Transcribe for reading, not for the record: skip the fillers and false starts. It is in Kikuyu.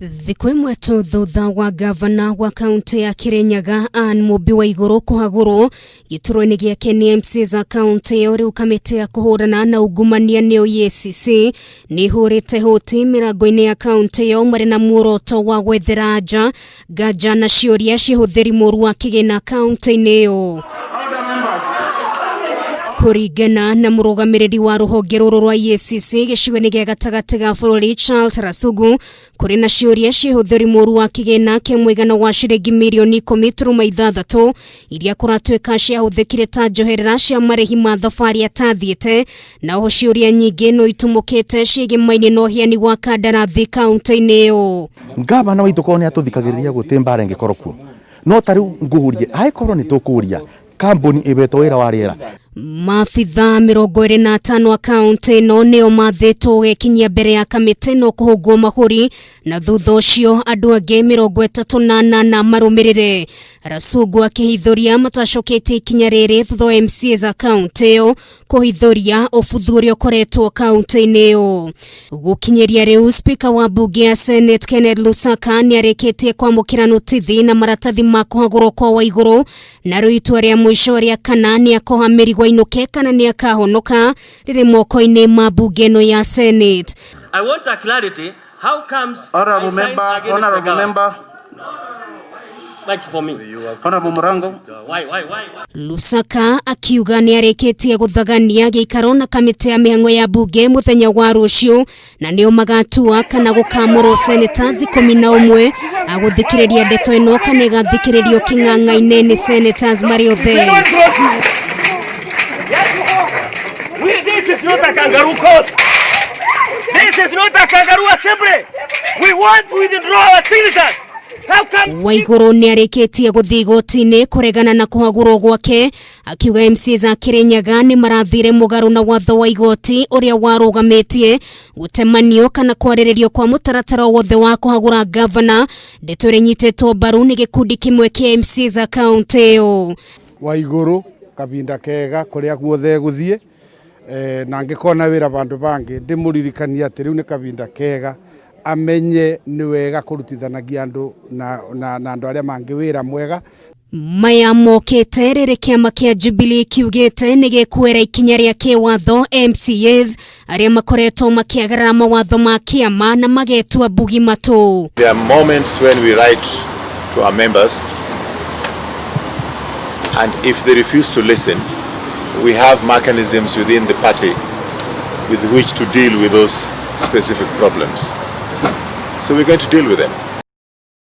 Thikũ ĩmwe tu thutha wa gavana wa kaunti ya Kirinyaga Anne Mũmbi wa Igũrũ kũhagũrwo gĩturwa-inĩ gĩake nĩ MCAs a kaunti ĩyo, rĩu kamĩtĩ ya kũhũrana na ungumania nĩyo EACC nĩ ĩhũrĩte hũti mĩrango-inĩ ya kaunti ĩyo marĩ na muoroto wa gwethera anja nganja na ciũria cia ũhũthĩri mũru wa kĩgĩna kaunti-inĩ ĩyo. Kũringana na mũrũgamĩrĩri wa rũhonge rũrũ rwa EACC gĩcigo-inĩ gĩa gatagatĩ ga bũrũri Charles Rasugu, kũrĩ na ciũria cia ũhũthĩri mũru wa kĩgĩna kĩa mũigana wa ciringi mirioni 10.6 iria kũratuĩka ciahũthĩkire ta njoherera cia marĩhi ma thabarĩ atathiĩte, na oho ciũria nyingĩ no itumũkĩte ciĩgĩmaine na ũheani wa kandarathi kaunti-inĩ ĩyo. Ngavana waitũ korwo nĩ atũthikagĩrĩria gũtĩ mbara ĩngĩkorwo kuo, no ta rĩu ngũrie angĩkorwo nĩ tũkũria kambuni ĩhetwo wĩra wa rĩera. Maabithaa 25 a kaunti ĩno nĩo mathĩtwo gũgekinyia mbere ya kamĩtĩ ĩno kũhũngwo mahũri, na thutha ũcio andũ angĩ 38 marũmĩrĩre. Rasungu akĩhithũria matacoketie ikinya rĩrĩ thutha wa MCAs a kaunti ĩyo kũhithũria ũbuthu ũrĩa ũkoretwo kaunti-inĩ ĩyo. Gũkinyĩria rĩu spika wa mbunge ya Senate Kenneth Lusaka nĩ arĩkĩtie kwamũkĩra notithi na maratathi ma kũhagũrwo kwa Waigũrũ, na rĩu itua rĩa mũico rĩa kana nĩ akoha mĩrigo ainũke kana nĩ akahonoka rĩrĩ moko-inĩ ma mbunge ĩno ya Senate. I want a clarity. How comes Honorable I signed member, against the honorable governor? member, Like for me. Honorable Murango. Why, why, why, why? Lusaka akiuga nĩ arĩkĩtie gũthagania gĩikaro na kamĩtĩ ya mĩhang'o ya mbunge mũthenya wa rũciũ, na nĩo magatua kana gũkamũrwo senators 11 agũthikĩrĩria ndeto ĩno kana ĩgathikĩrĩrio kĩng'ang'a-inĩ nĩ senators marĩ othe. This is not a kangaroo court. This is not a kangaroo assembly. We want to withdraw our signatures. How come? Waigũrũ nĩ arĩkĩtie gũthiĩ igoti-inĩ kũregana na kũhagũrwo gwake, akiuga MCAs a Kirinyaga nĩ marathire mũgarũ na watho wa igoti ũrĩa warũgamĩtie gũtemanio kana kwarĩrĩrio kwa mũtaratara wothe wa kũhagũra gavana, ndeto ĩrĩa ĩnyitĩtwo mbaru nĩ gĩkundi kĩmwe kĩa MCAs a kaunti ĩyo. Waigũrũ kavinda kega kuria guothe guthie, na ngikona wira vandu vangi ndimuririkania ati riu ni kavinda kega amenye ni wega kurutithanagia andu na andu aria mangi wira mwega. Maya mokĩte rĩrĩ kĩama kĩa Jubilee kiugĩte nĩ gĩkuoera ikinya rĩa kĩwatho MCAs arĩa makoretwo makĩagarara mawatho ma kĩama na magetua mbugi matũ. There are moments when we write to our members, and if they refuse to listen, we have mechanisms within the party with which to deal with those specific problems. So we're going to deal with them.